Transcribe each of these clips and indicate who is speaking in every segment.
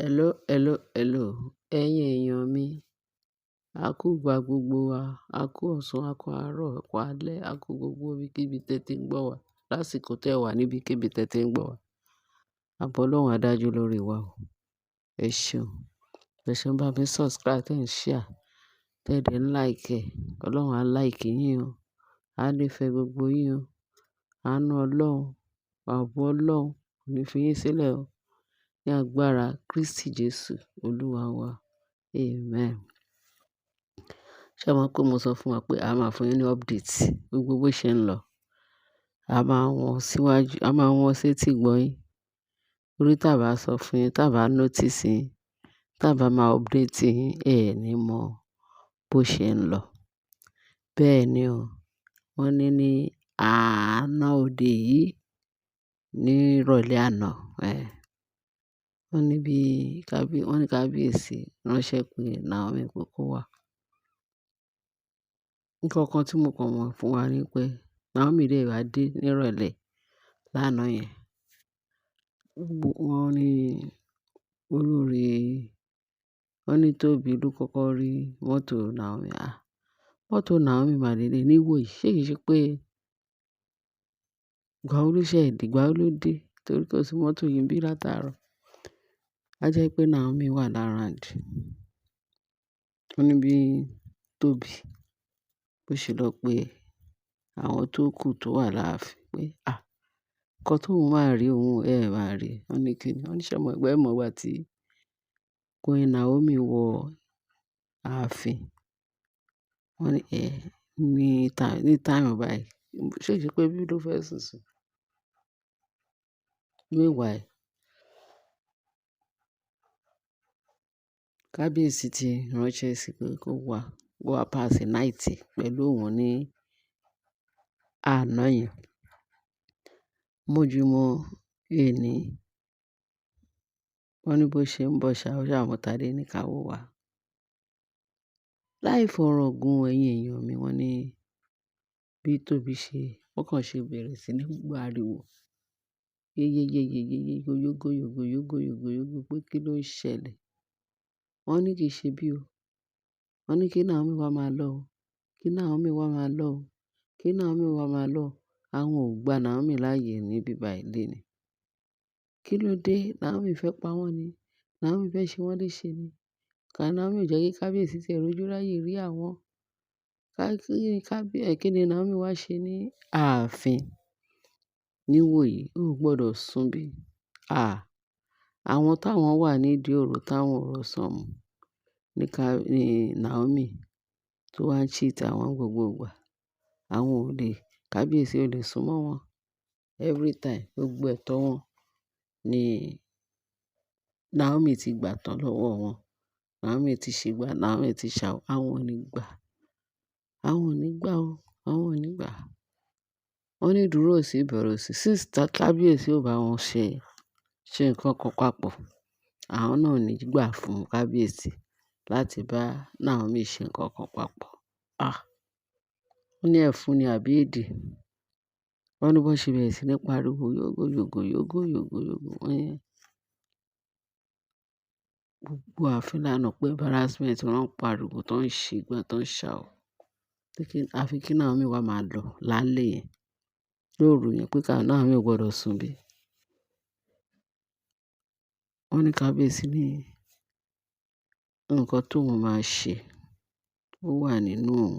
Speaker 1: Hello, hello, hello. Ẹ̀yin èèyàn mi, a kú ìgbà gbogbo wa, a kú ọ̀sán, a kú àárọ̀, a kú alẹ́, a kú gbogbo ibikíbi tẹ tí ń gbọ́ wa. Lásìkò tẹ wà níbikíbi tẹ tí ń gbọ́ wa. Àbọ̀ Ọlọ́run á dájú lórí wa o. Ẹ ṣeun. Ẹ ṣeun bá mi subscribe, tẹ ń share, tẹ dẹ̀ ń like ẹ. Ọlọ́run á like yín o. A nífẹ̀ẹ́ gbogbo yín o. Àánú Ọlọ́run, ààbò Ọlọ́run kò ní fi yín sílẹ̀ o. Ní agbára Kristi Jesu Olúwa wa. Amen. Ṣé ẹ mọ̀ pé mo sọ fún wa pé a máa fún yín ní update gbogbo bó ṣe ń lọ. A máa wọ́n síwájú, a máa wọ́n sétí gbọ́ yín. Torí tí a bá sọ fún yín, tí a bá notice yín, tí a bá máa update yín, ẹ ní mọ bó ṣe ń lọ. Bẹ́ẹ̀ ni o. Wọ́n ní àná òde yìí, ní ìrọ̀lẹ́ àná, wọ́n ní bí wọ́n ní kábíyèsí ránṣẹ́ pé Naomi pé kó wá. Nǹkan kan tí mo kàn mọ̀ fún wa ni pé Naomi dè wá dé ní ìrọ̀lẹ́ lánàá yẹn. Wọ́n ní olórí, wọ́n ní Tóbi ló kọ́kọ́ rí mọ́tò Naomi. Ah! Mọ́tò Naomi máa leleyi ní ìwòyí. Ṣé kìí ṣe pé ìgbà wo ló ṣe dé, ìgbà wo ló dé? Torí kò sí mọ́tò yìí níbí látàárọ̀. A jẹ́ pé Naomi wà l'around. Wọ́n ní bí Tóbi bó ṣe lọ pé àwọn tó kù tó wà láàfin pé, "à, nǹkan tóun máa rí òun, ẹ máa rí." Wọ́n ní kíni? Wọ́n ní ṣé ẹ mọ̀ pé ẹ mọ̀ ìgbà tí Queen Naomi wọ ààfin. Wọ́n ní ẹ ní time báyìí. Ṣé kìí ṣe pé bí ló fẹ́ sùn sí? Meanwhile, kábíyèsí ti ránṣẹ́ sí pé kó wá pass night pẹ̀lú òun ní àná yẹn. Mójúmọ́ èní, wọ́n ní bó ṣe ń bọ̀ ṣá, ó ṣà mú Tádé ní ká wò wá. Láì fọ̀rọ̀ gun ẹ̀yin èèyàn mi, wọ́n ní bí Tóbi ṣe, wọ́n kàn ṣe bẹ̀rẹ̀ sí ní gbọ́ ariwo. Yéyéyéyéyé, goyógó, yògó, yógó, yògó pé kí ló ń ṣẹlẹ̀? Wọ́n ní kì í ṣe bí o. Wọ́n ní kí Naomi wá máa lọ o. Kí Naomi wá máa lọ o. Kí Naomi wá máa lọ. Àwọn ò gba Naomi láàyè níbí báyìí léni. Kí ló dé? Naomi fẹ́ pa wọ́n ni. Naomi fẹ́ ṣe wọ́n léṣe ni. Ká Naomi ò jẹ́ kí kábíyèsí tí ẹ rojú ráyè rí àwọn. Ká kí ni Naomi wá ṣe ní ààfin níwòyí? Ó gbọdọ̀ sùn bí. À, àwọn táwọn wà nídìí ọ̀rọ̀ táwọn ò rọ̀sàn mú ní ká ní Naomi tó wá ń cheat àwọn gbogbo ìgbà. Àwọn ò lè, kábíyèsí ò lè sún mọ́ wọn. Every time, gbogbo ẹ̀tọ́ wọn ni Naomi ti gbà tán lọ́wọ́ wọn. Naomi ti ṣe gbà, Naomi ti ṣàwọ̀. Àwọn ò ní gbà. Àwọn ò ní gbà o. Àwọn ò ní gbà. Wọ́n ní dúró sí ìbẹ̀rù sí. Since tá kábíyèsí ò bá wọn ṣe nǹkan kan papọ̀, àwọn náà ò ní gbà fún kábíyèsí láti bá Naomi ṣe nǹkan kan papọ̀. Ah! Wọ́n ní ẹ̀fún ni àbí èdè. Wọ́n ní bó ṣe bẹ̀rẹ̀ sí ní pariwo yógó, yógó, yógó, yógó, yógó. Wọ́n ní gbogbo ààfin lánàá pé embarrassment wọ́n ń pariwo tó ń ṣe ìgbà tó ń ṣàwọ̀. Pé kí, àfi kí Naomi wá máa lọ lálẹ́ yẹn. Lóru yẹn pé ká Naomi ò gbọdọ̀ sùn bí. Wọ́n ní kábíyèsí ní nǹkan tóun máa ṣe ó wà nínú òun.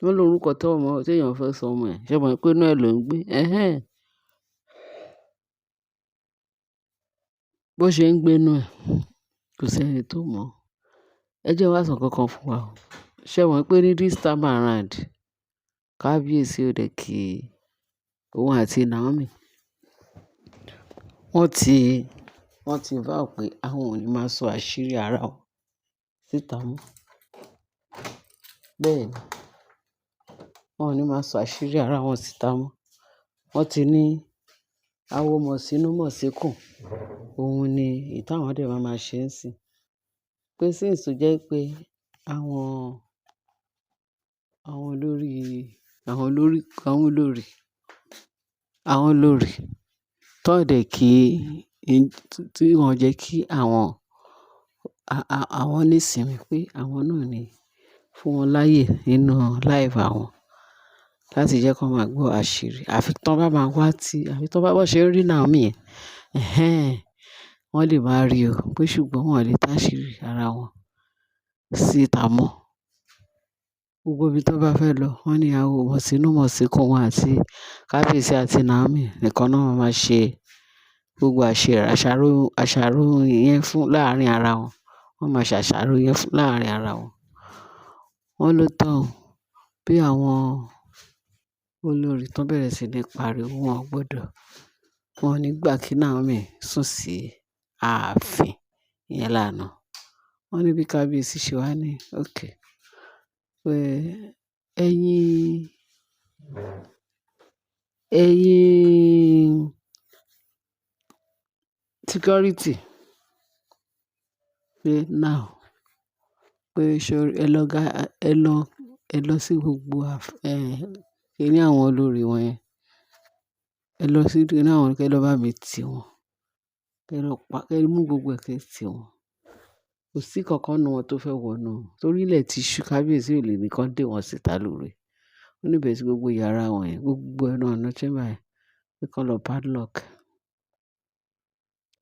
Speaker 1: Wọ́n lórúkọ tó ọmọ tí èèyàn fẹ́ sọ ọmọ ẹ̀. Ṣé o mọ̀ pé inú ẹ ló ń gbé? Ẹhẹ́n. Bó ṣe ń gbé inú ẹ̀, kò sí ẹni tó mọ̀. Ẹ jẹ́ wá sọ nǹkan kan fún wa o. Ṣé o mọ̀ pé ní this time around, kábíyèsí ò dẹ̀ kí òun àti Naomi. Wọ́n ti, wọ́n ti vow pé àwọn ò ní máa sọ àṣírí ara wọn síta mọ́. Bẹ́ẹ̀ ni. Wọ́n ò ní máa sọ àṣírí ara wọn síta mọ́. Wọ́n ti ní awo mọ̀ sínú mọ̀ síkùn. Òun ni èyí táwọn dẹ̀ máa máa ṣe ń sìn. Pé since tó jẹ́ pé àwọn, àwọn olórí, àwọn olórí, àwọn olórí, àwọn olórí tó dẹ̀ kí, tí wọ́n jẹ́ kí àwọn àwọn ní ìsinmi pé àwọn náà ní fún wọn láàyè nínú live àwọn láti jẹ́ kí wọ́n máa gbọ́ àṣírí. Àfi tí wọ́n bá máa wá tí, àfi tí wọ́n bá bọ́ ṣe ń rí Naomi yẹn, ẹ̀hẹn, wọ́n lè máa rí o pé ṣùgbọ́n wọ́n lè táṣírí ara wọn síta mọ́. Gbogbo ibi tí wọ́n bá fẹ́ lọ, wọ́n ní àwọ̀ mọ̀sínú mọ̀síkún wọn àti kábíyèsí àti Naomi nìkan náà máa ṣe gbogbo àṣàrò, àṣàrò yẹn fún láàárín ara wọn. Wọ́n máa ṣàṣàrò yẹn fún láàárín ara wọn. Wọ́n ló tán o. Bí àwọn olórí tó bẹ̀rẹ̀ sí ní pariwo, wọ́n ò gbọdọ̀, wọ́n ò ní gbà kí Naomi sùn sí ààfin yẹn lánàá. Wọ́n ní bí kábíyèsí ṣe wá ní okay pé ẹ̀yin, ẹ̀yin security pé now pé ṣé ẹ lọ ga, ẹ lọ, ẹ lọ sí gbogbo kíní àwọn olórí wọn yẹn. Ẹ lọ sí kíní àwọn kí ẹ lọ bá mi tì wọ́n. Kí ẹ lọ pa, kí ẹ mú gbogbo ẹ kí ẹ tì wọ́n. Kò sí kankan nínú wọn tó fẹ́ wọnú. Torí ilẹ̀ tí ṣú, kábíyèsí ò lè ní kí wọ́n dé wọn síta lóru. Ó ní bẹ́ẹ̀ sí gbogbo yàrá wọn yẹn, gbogbo ẹnu ọ̀nà chamber yẹn pé kí wọ́n lọ padlock.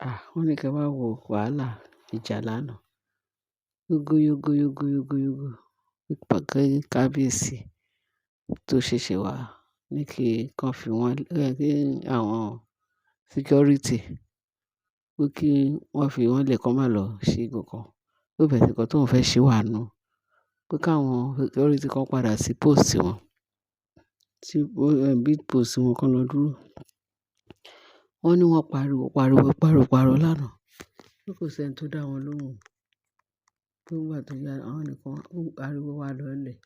Speaker 1: Ah! Wọ́n ní kí ẹ wá wo wàhálà ìjà lánàá. Yogo, yogo, yogo, yogo, yogo. Nípa kí kábíyèsí tó ṣẹ̀ṣẹ̀ wá ní kí wọ́n fi wọ́n, kí àwọn security pé kí wọ́n fi wọ́n lẹ̀ kí wọ́n má lọ ṣe nǹkan. Pé bẹ́ẹ̀ sì nǹkan tó ń fẹ́ ṣe wà nù. Pé káwọn security kan padà sí post wọn. Sí big post wọn kan lọ dúró. Wọ́n ní wọ́n pariwo, pariwo, pariwo, pariwo lánàá. Pé kò sí ẹni tó dá wọn lóhùn. Pé nígbà tó yá àwọn nìkan, ariwo wá lọlẹ̀.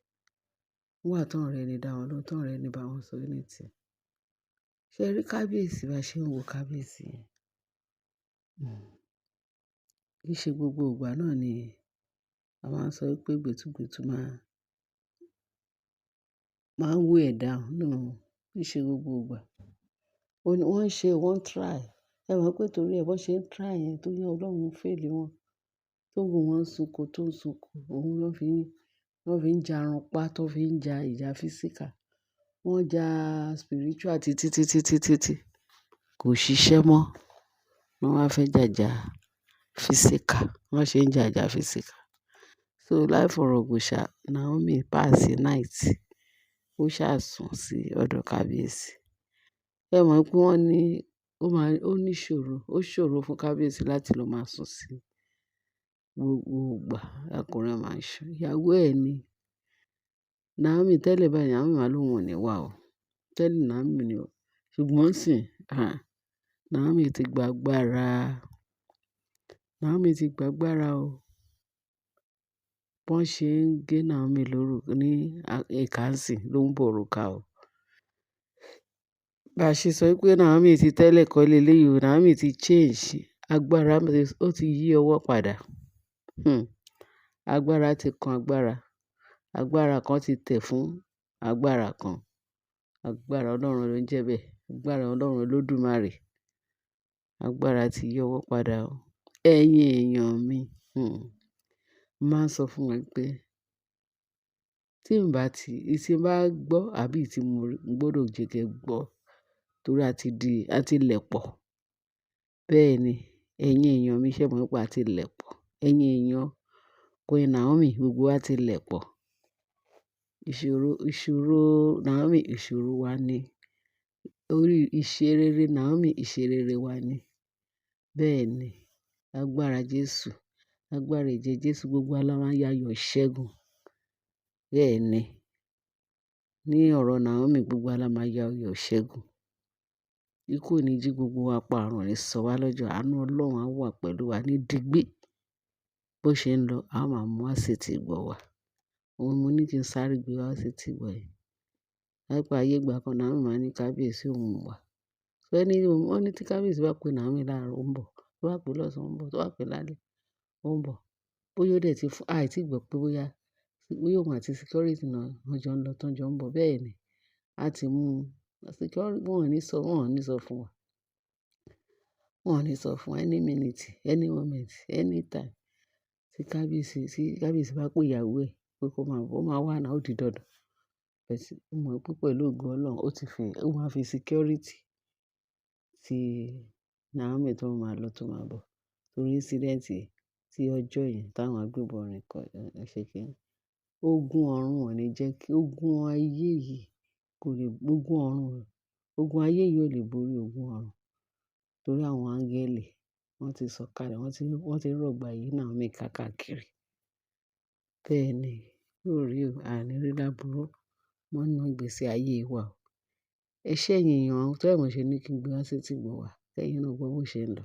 Speaker 1: Nígbà tó ń rẹ́ni dá wọn lóhùn, tó ń rẹ́ni bá wọn sọ anything. Ṣé ẹ rí kábíyèsí bá ṣe ń wo kábíyèsí yẹn? Kì í ṣe gbogbo ìgbà náà ni a máa ń sọ wípé gbẹ̀tùgbẹ̀tù máa ń wear down. No, kì í ṣe gbogbo ìgbà. Wọ́n ń ṣe, wọ́n try. Ẹ mọ̀ pé torí ẹ bọ́ ṣe ń try yẹn torí Ọlọ́run fail wọn. Tó gun wọn sunko tó ń sunko, òun ló fi ń, wọ́n fi ń jarun pa tó fi ń ja ìjà physical. Wọ́n ja spiritual títí, títí, títí, tí kò ṣiṣẹ́ mọ́. Wọ́n wá fẹ́ jà ìjà physical. Wọ́n ṣe ń jà ìjà physical. So láì fọ̀rọ̀ gùn ṣá, Naomi pass night. Ó sá sùn sí ọ̀dọ̀ kábíyèsí. Ẹ mọ̀ pé wọ́n ní ó máa, ó ní ìṣòro, ó ṣòro fún kábíyèsí láti lọ máa sùn sí gbogbo ìgbà. Ọkùnrin máa ń ṣọ́. Ìyàwó ẹ̀ ni. Naomi tẹ́lẹ̀ báyìí, Naomi máa lóhùn ò ní wá o. Tẹ́lẹ̀ Naomi ni o. Ṣùgbọ́n sì, ah, Naomi ti gba agbára. Naomi ti gba agbára o. Bọ́n ṣe ń gé Naomi lóru ní ìka ńsìn ló ń bọ̀ òrùka o. Bá ṣe sọ pé Naomi ti tẹ́lẹ̀ kọ́ lé léyìí o, Naomi ti change. Agbára ó ti yí ọwọ́ padà. Agbára ti kan agbára. Agbára kan ti tẹ̀ fún agbára kan. Agbára Ọlọ́run ló ń jẹ bẹ́ẹ̀. Agbára Ọlọ́run Olódùmarè. Agbára ti yí ọwọ́ padà o. Ẹ̀yin èèyàn mi, máa ń sọ fún ẹ pé tí n bá ti, tí n bá gbọ́ àbí tí mo rí, mo gbọdọ̀ jẹ́ kí ẹ gbọ́ torí a ti di, a ti lẹ̀ pọ̀. Bẹ́ẹ̀ ni, ẹ̀yin èèyàn mi ṣé mọ̀ pé a ti lẹ̀ pọ̀. Ẹ̀yin èèyàn Queen Naomi gbogbo wa ti lẹ̀ pọ̀. Ìṣòro, ìṣòro Naomi ìṣòro wa ni. Orí ìṣerere Naomi ìṣerere wa ni. Bẹ́ẹ̀ ni, agbára Jésù, agbára ẹ̀jẹ̀ Jésù gbogbo wa la máa yayọ̀ ìṣẹ́gun. Bẹ́ẹ̀ ni, ní ọ̀rọ̀ Naomi gbogbo wa la máa yayọ̀ ìṣẹ́gun. Ikú ò ní jí gbogbo wa pa, àrùn ò ní sọ wá lọ́jọ́. Àánú Ọlọ́run á wà pẹ̀lú wa ní digbí. Bó ṣe ń lọ, a máa mú wá sí etí ìgbọ́ wa. Òun mo ní kí n sáré gbé wá sí etí ìgbọ́ yìí. Láìpẹ́ ayé ìgbà kan Naomi máa ní kábíyèsí òun wà. Ẹni, wọ́n ní tí kábíyèsí bá pe Naomi láàárọ̀, ó ń bọ̀. Tó bá pè lọ́sàn-án, ó ń bọ̀. Tó bá pè lálẹ́, ó ń bọ̀. Bóyá ó dẹ̀ ti fún, àì tí gbọ́ pé bóyá, bóyá òun àti security náà wọ́n jọ ń lọ tán jọ ń bọ̀. Bẹ́ẹ̀ ni, a ti mú security, wọ́n ò ní sọ, wọ́n ò ní sọ fún wa. Wọ́n ò ní sọ fún wa any minute, any moment, anytime. Tí kábíyèsí bá pé ìyàwó ẹ̀ pé kó máa bọ̀, ó máa wà náà, ó di dandan. But mo mọ̀ pé pẹ̀lú ògo Ọlọ́run, ó máa fi security tí Naomi tó máa lọ tó máa bọ̀. Torí incident tí ọjọ́ yẹn táwọn agbébọn rìn kọ, ṣe kíni. Ogun ọ̀run ò ní jẹ́ kí ogun ayé yìí kò lè, ogun ọ̀run, ogun ayé yìí ò lè borí ogun ọ̀run. Torí àwọn áńgẹ́lì wọ́n ti sọ̀kalẹ̀, wọ́n ti rọ̀gbà yìí Naomi káàkiri. Bẹ́ẹ̀ ni, yóò rí o, àní rí lábúrú mọ́ nínú ìgbésí ayé wa o. Ẹ ṣé ẹ̀yin èèyàn, torí ẹ mo ṣe ní kí n gbé wá sí etí ìgbọ́ wa. Kí ẹ̀yin náà gbọ́ bó ṣe ń lọ.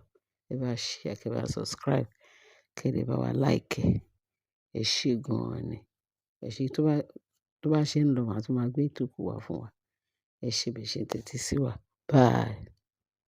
Speaker 1: Ẹ bá share, kí ẹ bá subscribe, kí ẹ lè bá wa like. Ẹ ṣé gan-an ni. Ẹ ṣé tó bá ṣe ń lọ, màá tún máa gbé ìtókù wá fún wa. Ẹ ṣé bí ẹ ṣe ń tẹ́tí sí wa. Bye.